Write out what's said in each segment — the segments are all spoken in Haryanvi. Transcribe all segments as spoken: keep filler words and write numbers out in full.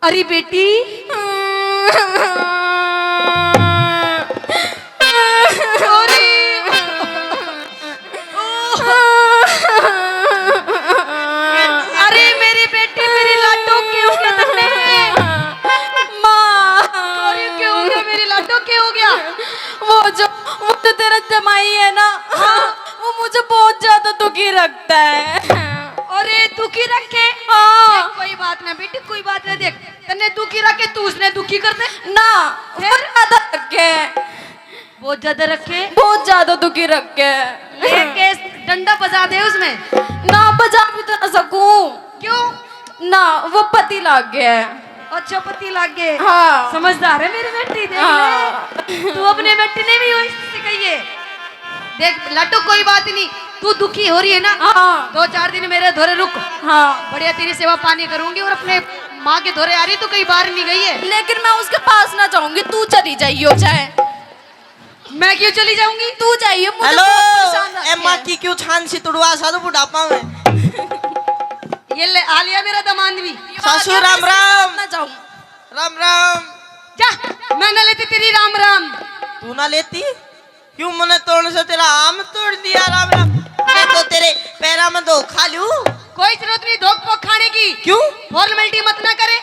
अरे बेटी। अरे। अरे मेरी बेटी, मेरी लाडो, के हो गया तन्ने? माँ। अरे के हो गया मेरी लाडो, के हो गया? वो जो, वो तो तेरा जमाई है ना, हाँ। वो मुझे बहुत ज्यादा दुखी रखता है। अरे दुखी रखे? हाँ। कोई बात ना बेटी, कोई बात ना। देख, तन्ने दुखी रखे, तू उसने दुखी कर दे। ना, फिर? वो ज्यादा रखे। बहुत ज्यादा रखे? बहुत ज्यादा दुखी रखे। लेके डंडा बजा दे उसमें। ना, बजा भी तो ना सकूं। क्यों? ना, वो पति लाग गया है। अच्छा, पति लाग गए। हाँ। समझदार है मेरी बेटी, देख ले। हाँ। तू अपने बेटी ने भी वही सिखाइए। देख लाडो, कोई बात नहीं, तू दुखी हो रही है ना, हाँ। दो चार दिन मेरे धोरे रुक। हाँ। बढ़िया तेरी सेवा पानी करूंगी और अपने माँ के धोरे आ रही, तू कहीं बाहर नहीं गई है। लेकिन मैं उसके पास ना जाऊंगी, तू चली जाइयो चाहे। मैं क्यों चली जाऊंगी? तू जाइयो, मुझे हेलो, बहुत परेशान रखे ए माँ है। की क्यों छान सी तुड़वा सा तो बुढ़ापा में। ये ले, आ लिया मेरा दामाद भी। सासू, राम राम। ना जाऊं। राम राम। जा, मैं ना लेती तेरी राम राम। तू ना लेती? क्यों, मैंने तोड़ने से तेरा आम तोड़ दिया? राम राम। मैं तो तेरे पैरा में धोखा लूं। कोई जरूरत नहीं धोख पोख खाने की। क्यों? फॉर्मेलिटी मत ना करे।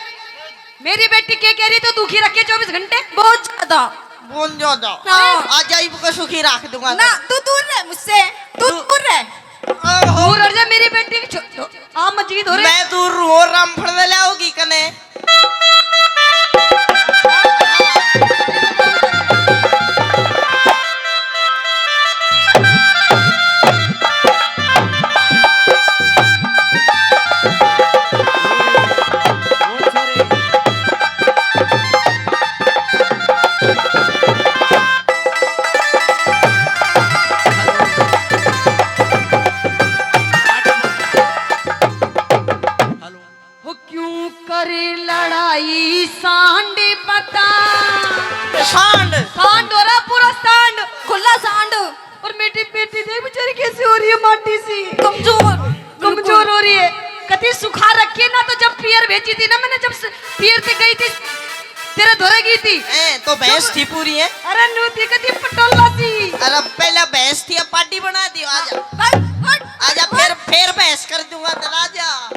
मेरी बेटी के कह रही तो दुखी रखे चौबीस घंटे। बहुत ज्यादा। बहुत ज्यादा। हाँ। आ जाइब को सुखी रख दूंगा। ना, तू दूर रह मुझसे, तू दू- दूर रह। ओहो। दूर रह जा मेरी बेटी की छो-, छो-, आ मजगी धोरे। मैं दूर रहूं और रामफल में लाओगी कने। वो क्यों करे लड़ाई सांड बता। सांड। सांड हो रहा पूरा सांड। खुला सांड। और मेरी बेटी देख बेचारी कैसी हो रही है, माटी सी। कमजोर। कमजोर हो रही है। कति सुखा रखी है ना, तो जब पियर भेजी थी ना मैंने, जब से पियर से गई थी, तेरे धोरे गई थी। ए, तो भैंस थी पूरी है। अरे नू थी कति पटोला सी। अरे पहला भैंस थी, अब पार्टी बना दी। आजा। हट, हट, आजा, हट। फिर, फिर भैंस कर दूंगा, चला जा।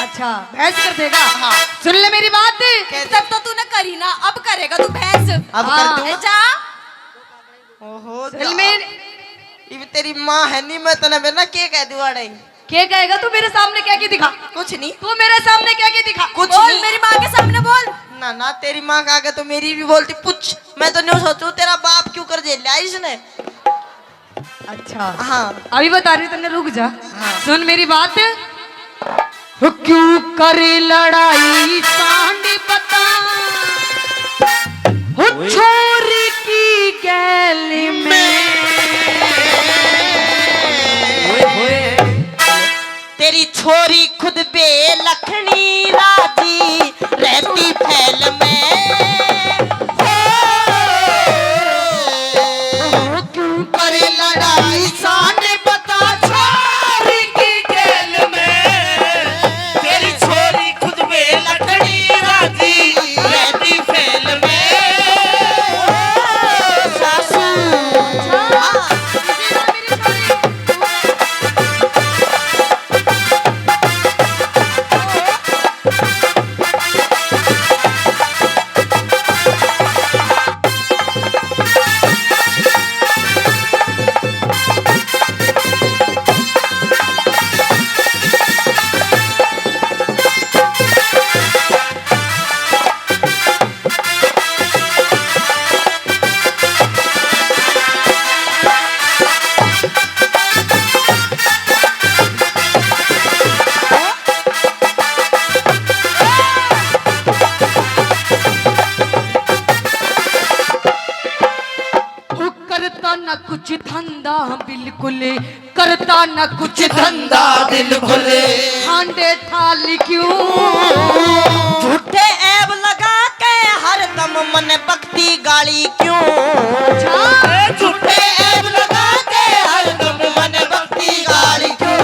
अच्छा, भैंस कर देगा? हाँ। सुन ले मेरी बात। कह दे। तब तो तूने करी ना, अब करेगा तू भैंस। अब कर हाँ। दूंगा। ए, जा। ओहो, सुन जा। मेरी इब तेरी माँ है नहीं, मैं तने बेना के कह दूं आड़े? के कहेगा तू मेरे सामने कह के दिखा। कुछ नहीं। तू मेरे सामने कह के दिखा। कुछ बोल, नहीं। मेरी माँ के सामने बोल। ना, ना, तेरी माँ के आगे तो मेरी भी बोलती। पूछ, मैं तो न्यू सोचूं, तेरा बाप क्यों कर झेल लिया इसने? अच्छा। हाँ। अभी बता रही हूँ तन्ने, रुक जा। हाँ। सुन मेरी बात। क्यों करे लड़ाई सांड बता, हो छोरी की गैल में। तेरी छोरी खुद बेलखनी राजी रहती फैल में। हो, क्यों करे लड़ाई सांड बता, छोरी की गैल में। तेरी छोरी खुद बेलखनी राजी रहती फैल में। सासू। हाँ। करता ना कुछ धंधा बिल्कुल, करता ना कुछ धंधा बिल्कुल। हांडे थाल क्यों? झूठे ऐब लगा के हरदम मन बकती गाली क्यों? अच्छा। ए, झूठे ऐब लगा के हरदम मन बकती गाली क्यों?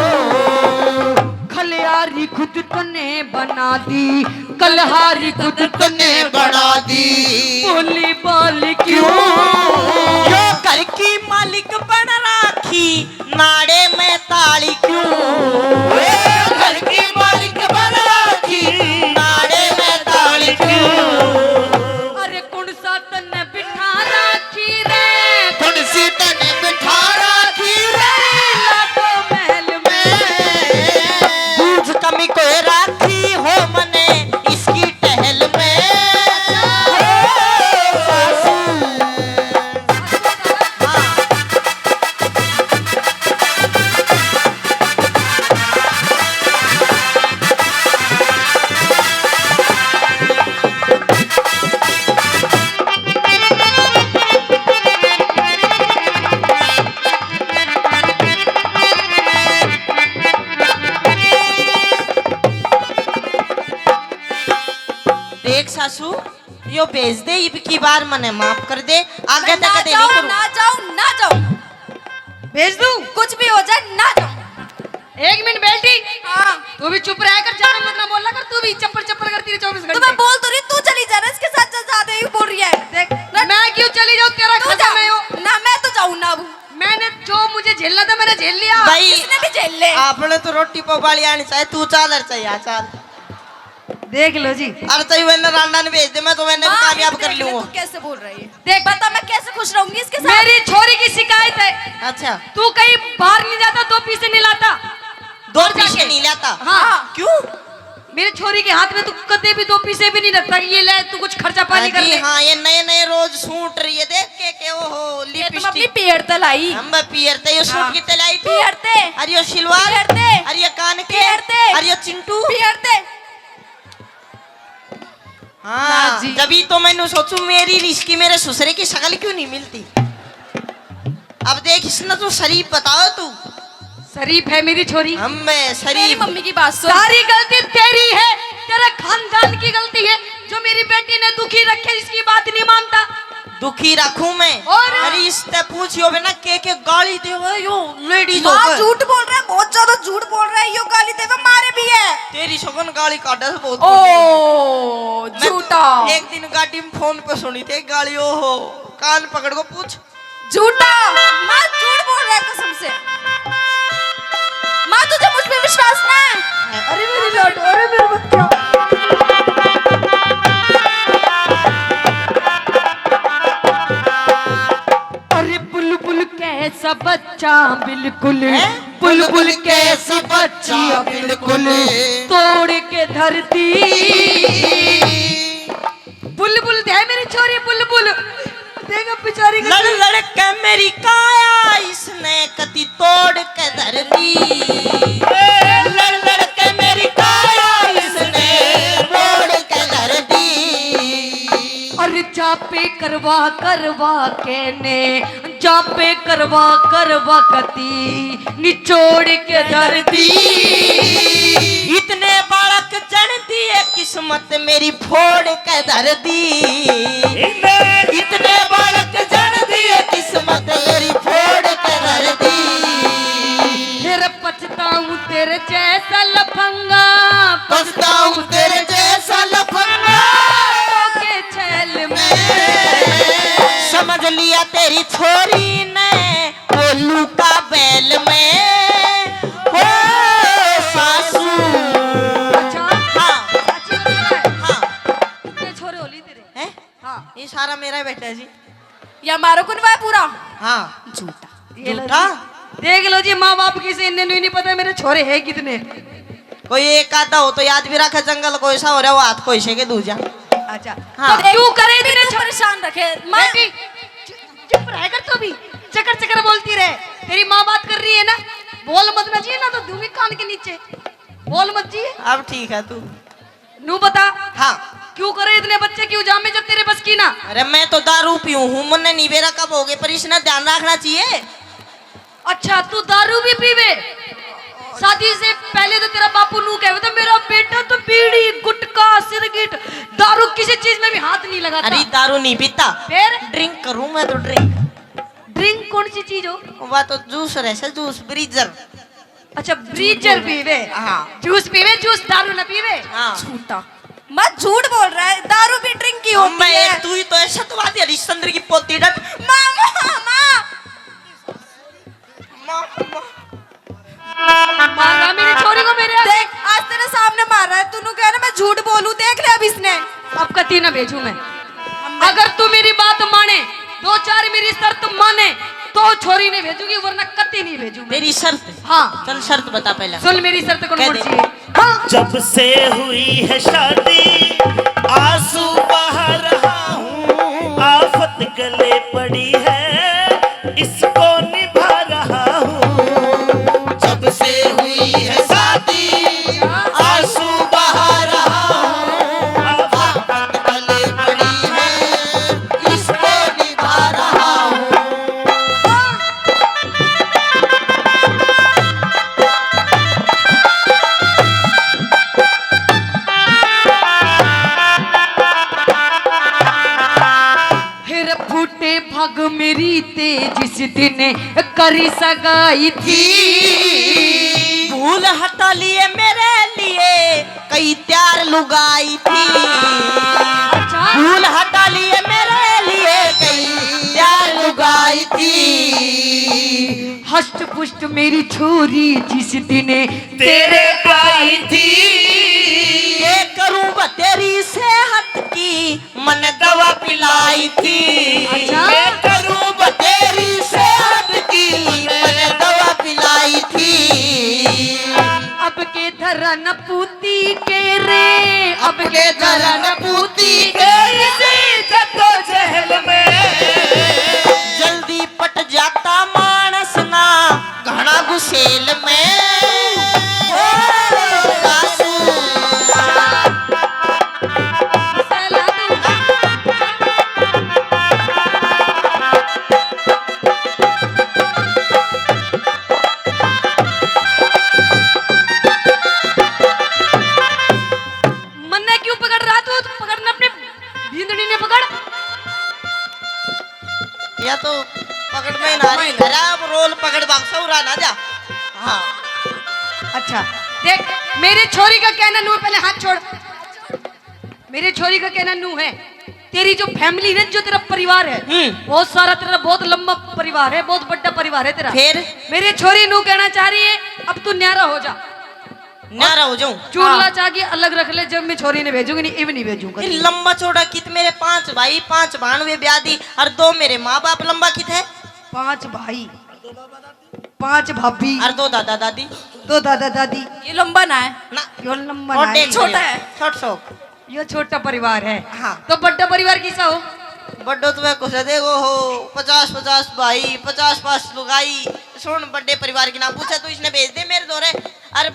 खलियारी खुद तने बना दी, कलहारी खुद तने बना दी। बोली बाल क्यों? यो घर की मालिक बन राखी, नाड़े में ताली क्यों? ए, घर की मालिक बन राखी, नाड़े में ताली क्यों? अरे कुण सा तन्ने बिठा राखी रे? कुण सी तन्ने बिठा राखी रे? लाडो महल में। बूझ कमी कोई राखी हो मने इसकी टहल में। देख सासू, यो भेज दे, इब की बार मने माफ कर दे, आगे मैं तक ना कदे नहीं जाऊं, करूं। ना जाऊं, ना जाऊं। भेज दूं? कुछ भी हो जाए, ना जाऊं। एक मिनट बेटी, हाँ। तू भी चुप रहा कर, ज्यादा मत ना बोला कर, तू भी चप्पर चप्पर करती रही चौबीस घंटे। तो मैं बोल तो रही, तू चली जा रहा, इसके साथ चल जा, दे, यू बोल रही है। देख, ना, मैं क्यों चली जाऊं, तेरा तू खजा जा। मैं हूं। ना, मैं तो जाऊं ना अब। मैंने जो मुझे झेलना था, मैंने झेल लिया। भाई, इसने भी झेल ले। आपने तो रोटी पवाली आनी चाहिए, तू चाल और चाहिए, चाल। देख लो जी। अरे तो मैंने रांडा ने भेज दे, मैं तो मैंने भी माँ, कामयाब इतने कर लूंगा। तू कैसे बोल रही है? देख, बता, मैं कैसे खुश रहूंगी इसके साथ? मेरी छोरी की शिकायत है। अच्छा। तू कहीं बाहर नहीं जाता, दो पीसे नहीं लाता। दो और पीसे जाके नहीं लाता? हाँ। क्यों? मेरी छोरी के हाथ में तू कदे भी दो पीसे भी नहीं रखता कि ये ले, तू कुछ खर्चा पानी कर अजी ले। हाँ, ये नए नए रोज सूट रही है, देख के, के, ओहो, ये तुम अपनी लिपस्टिक। पियर ते लाई। हम बे पियर ते, ये सूट हाँ। कितने लाई तू? पियर ते। अरे यो सिलवार। पियर ते। अरे ये कान के। पियर ते। अरे यो चिंटू। पियर ते। हाँ, ना जी। जब ही तो मैंने सोचू, मेरी रिश्की मेरे ससुरे की शक्ल क्यों नहीं मिलती? अब देख, इसने तो शरीफ बताओ तू। शरीफ है मेरी छोरी। हम मैं मेरी शरीफ। मम्मी की बात सुन। सारी गलती तेरी है, तेरे खानदान की गलती है, जो मेरी बेटी ने दुखी रखे, इसकी बात नहीं मानता। दुखी रखूं मैं? और? अरे, इससे पूछियो बिना के के गाली देवे यो लेडीज माँ होकर। झूठ बोल रहा है, बहुत ज्यादा झूठ बोल रहा है, यो गाली देवे, मारे भी है। तेरी सगन गाली काटे से बहुत ओ, बोलती है। मैं झूठा। एक दिन गाड़ी में फोन पे सुनी थी गाली, ओहो, कान पकड़ को पूछ। झूठा, माँ झूठ बोल रहा है कसम से। माँ, तुझे मुझ पे विश्वास ना है। अरे मेरी लाडो, अरे मेरा बच्चा। अरे बुलबुल कैसा बच्चा बिल्कुल, हैं? बुलबुल कैसी बच्ची बिल्कुल, तोड़ के धरती। बुलबुल दे मेरी छोरी बुलबुल। देख अब बेचारी को लड़ लड़ के मेरी काया इसने कती तोड़ के धर दी। लड़ लड़ के मेरी काया इसने मोड़ के धर दी। और जापे करवा करवा के ने, जापे करवा करवा कती निचोड़ के धर दी। इतने बालक जन दिए किस्मत मेरी फोड़ के धर दी। इतने बालक जन दिए किस्मत मेरी फोड़ के धर दी। फिर पछताऊं तेरे जैसा लफंगा, पछताऊं तेरे जैसा लफंगा। के छैल में समझ लिया तेरी छोरी ने। कोलू का बैल में हो सासू। अच्छा। हाँ। साची बात है। हाँ। कितने छोरे होली तेरे? हैं? हाँ। ये सारा मेरा बेटा है जी। या मारो कुनवा है पूरा? हाँ। झूठा। ये लो झूठा? जी। देख लो जी, माँ बाप की से इन्ने नहीं पता मेरे छोरे है कितने। कोई एक आधा हो तो याद भी रखे, जंगल कोई सा हो रहा, वो हाथ कोई से के दूजा। अच्छा। हाँ। तो क्यों करे इतने तू छो- परेशान रखे? माँ बेटी, चुप रह कर तू भी, चकर चकर बोलती रहे। तेरी माँ बात कर रही है ना, बोल मत ना जी, ना तो दूंगी कान के नीचे। बोल मत जी। अब ठीक है तू। नू बता। हाँ। क्यों करे इतने बच्चे, क्यों जामे जब तेरे बस की ना? अरे मैं तो दारू पीऊँ हूँ, मन्ने नहीं बेरा कब हो गए, पर इसने ध्यान रखना चाहिए। अच्छा, तू दारू भी पीवे? शादी से पहले तो तेरा बापू नू कहवे था, "मेरा बेटा तो बीड़ी, गुटखा, सिरगिट, दारू किसी चीज में भी हाथ नहीं लगाता।" अरे दारू नहीं पीता। फिर? Drink करूँ मैं तो, drink। Drink कौन सी चीज हो? वह तो जूस रहे से, जूस, ब्रीजर। अच्छा, ब्रीजर पीवे। हाँ। जूस पीवे, जूस, दारू ना पीवे। हाँ। झूठा। मत, झूठ बोल रहा है, दारू भी ड्रिंक की होती है। तू ही तो है सतवादी हरिश्चंद्र की पोती डट। माँ, माँ, माँ। माँ, माँ। मारा मेरी छोरी को मेरे आगे। देख, आज तेरे सामने मार रहा है, तूने कहा ना मैं झूठ बोलूं, देख ले अब इसने। अब कती ना भेजू मैं। अगर तू मेरी बात माने, दो चार मेरी शर्त माने, तो छोरी ने भेजूंगी, वरना कती नहीं भेजू मैं। मेरी शर्त? हाँ। चल शर्त बता पहले। सुन मेरी शर्त, कौन कह कौन दे। सी है? हाँ। जब से हुई है शादी, आंसू बहा रहा हूँ, आफत गले पड़ी है, इसको निभा रहा हूँ। जब से हुई है शादी, आंसू बहा रहा हूँ, आफत गले पड़ी है, इसको निभा रहा हूँ। फिर फूटे भाग मेरी ते जिस दिन करी सगाई थी। भूल हटा लिए मेरे लिए कई तैयार लुगाई थी। अच्छा। भूल हटा लिए मेरे लिए कई तैयार लुगाई थी। हष्ट पुष्ट मेरी छोरी जिस दिन तेरे आई थी। ये करूँ बतेरी सेहत की मन दवा पिलाई थी। अच्छा। मैं करूं बतेरी सेहत की, मैंने दवा पिलाई थी। अब के धरन पूती के रे, अब के धरन पूती के रे, इसी जद्दोजहद में जल्दी पट जाता मानस ना घना गुसेल में। ओ सासू। मन्ने क्यों पकड़ रहा तू? पकड़ना अपने भींदड़ी ने पकड़। या तो पकड़ में ना रही। खराब रोल पकड़ बाक्सा उड़ा ना जा। हाँ। अच्छा, देख, मेरी छोरी का कहना नू, पहले हाथ छोड़। मेरी छोरी का कहना नू है, तेरी जो फैमिली है, जो तेरा परिवार है, हम्म। बहुत सारा तेरा, बहुत लंबा परिवार है, बहुत बड़ा परिवार है तेरा। फिर? मेरी छोरी नू कहना चाह रही है, अब तू न्यारा हो जा। न्यारा हो जाऊं? चूल्हा हाँ। चाकी अलग रख ले, जब मैं छोरी ने भेजूंगी नहीं, इब नहीं भेजूंगा। ये लंबा चौड़ा कित, मेरे पांच भाई, पांच भाण, वे ब्याह दी, और दो मेरे माँ बाप लंबा कित है? पांच भाई, पांच भाभी। और दो दादा दादी। दो दादा दादी। ये लंबा ना है। ना। यो लंबा और ना है। डेढ़ छोटा है। छोट सो। यो छोटा परिवार है। हाँ। तो बड़ा परिवार किसा हो? बड़ो तो मैं कुछ देखो हो, पचास पचास भाई, पचास पास लुगाई। सुन, बड़े परिवार की ना पूछे, तू इसने भेज दे मेरे धोरे। अरे,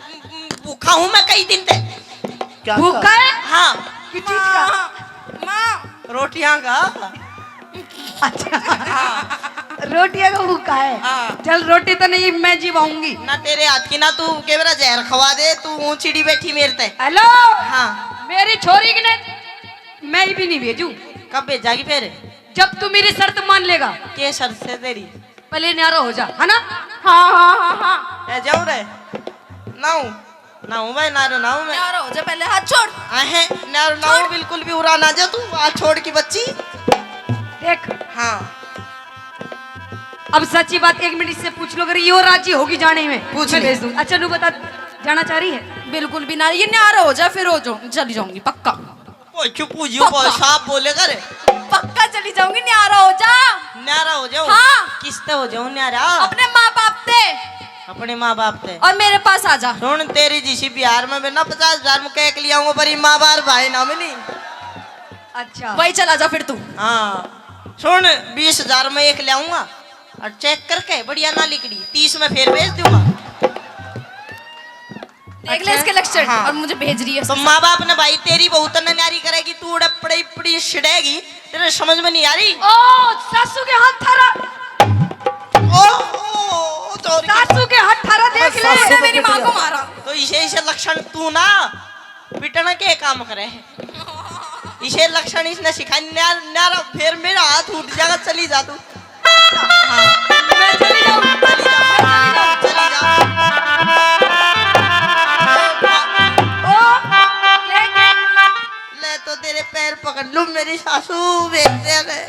भूखा हूँ मैं कई दिन ते। क्या भूखा है? हाँ। किस चीज का? माँ, माँ। रोटियां का। अच्छा। हाँ। रोटियां का भूखा है? हाँ। चल, रोटी तो नहीं मैं जीवाऊंगी। ना तेरे हाथ की, ना तू के मेरा जहर खवा दे, तू ऊंच चिड़ी बैठी मेरे ते। हेलो। हाँ। मेरी छोरी के ने मैं भी नहीं भेजू। कब भेजागी फिर? जब तू मेरी शर्त मान लेगा। के शर्त से तेरी? पहले न्यारा हो जा, है ना? हाँ, हाँ, हाँ, हाँ। ए, जाऊं रे? ना हूँ। ना हूँ भाई, न्यारा ना हूँ मैं। न्यारा हो जा, पहले हाथ छोड़। आहे, न्यारा ना हूँ, छोड़। बिल्कुल भी उरा ना जा तू, हाथ छोड़ की बच्ची। देख। हाँ। अब सच्ची बात, एक मिनट इससे पूछ लो, अगर यो राजी होगी जाने में, पूछ मैं ले। भेज दूँ। अच्छा, नू बता, जाना चाह रही है? बिल्कुल भी ना, ये न्यारा हो जा, फिर हो जाऊँ, चली जाऊंगी, पक्का। ओ, चुप हो जियो, पक्का। साफ बोले कर। पक्का चली जाऊंगी, न्यारा हो जा। न्यारा हो जाऊं? हाँ। किसते हो जाऊं न्यारा? अपने माँ बाप ते। अपने माँ बाप ते। और मेरे पास आ जा। सुन, तेरी जिसी बिहार में ना पचास हजार में cake ले आऊंगा, पर ये माँ बाप भाई ना मिली। अच्छा। वही चला जा फिर तू। हाँ। सुन, बीस हजार में एक ले आऊंगा और check करके बढ़िया ना लिकड़ी, तीस में फिर भेज दूंगा। देख ले अच्छा। इसके लक्षण। हाँ। और मुझे भेज रही है। तो माँ बाप ने भाई तेरी बहू तन्ने न्यारी करेगी, तू उड़े पड़े पड़ी छिड़ेगी, तेरे समझ में नहीं आ रही। ओ, सासू के हाथ थारा। ओ, ओ, ओ, चोर की। सासू के हाथ थारा देख ले। सासू ने मेरी माँ को मारा। तो इसे, इसे लक्षण तू ना पिटना के काम करे। इसे लक्षण इसने सिखाई, न्या-, न्यारा, फिर मेरा हाथ उठ जाएगा, चली जा तू। हाँ। मैं चली जाऊँ। चली जा, चली जा, चली जा। ओ, क्या, क्या? ले तो तेरे पैर पकड़ लूं, मेरी सासू बेटे ने।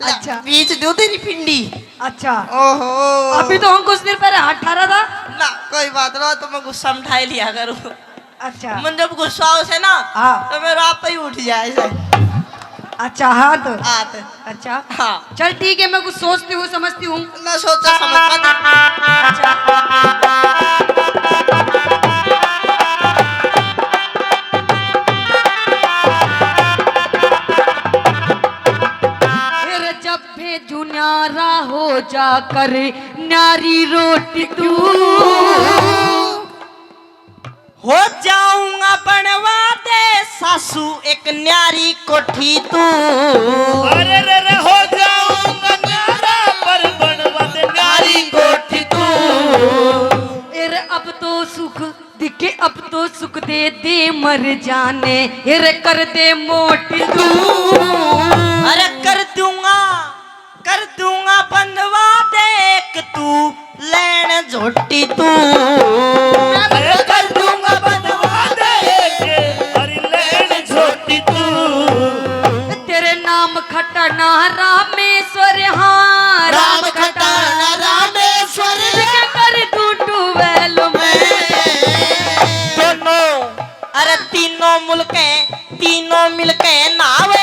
ला, अच्छा। बीच दो तेरी पिंडी। अच्छा। ओहो। अभी तो हम कुछ देर पहले हाथ ठा रहा था। ना, कोई बात ना, तो मैं गुस्सा में ठा लिया करूँ। अच्छा। मन जब गुस्सा हो से ना, हाँ। तो मेरा आप ही उठ जाए से। अच्छा, हाथ। हाथ। अच्छा। हाँ। चल ठीक है, मैं कुछ सोचती हूँ, समझती हूँ। ना सोचा समझ मत। अच्छा। फिर जब भेजू न्यारा हो जाकर न्यारी रोटी तू। हो जाऊंगा बनवा दे सासू एक न्यारी कोठी तू। अरे रे रे, हो जाऊंगा न्यारा पर बनवा दे न्यारी कोठी तू। फिर अब तो सुख दिखे, अब तो सुख दे दे मर जाने, ये रे कर दे मोटी तू। अरे कर दूंगा, कर दूंगा बंधवा दे एक तू, लैन झोटी तू। अरे कर दूंगा बंधवा दे एक, अरे लैन झोटी तू। तेरे नाम खटाना रामेश्वर, हाँ, राम खटाना रामेश्वर। कर दूं ट्यूबवेल में। दोनों, अरे तीनों मुलके, तीनों मिलके नहावे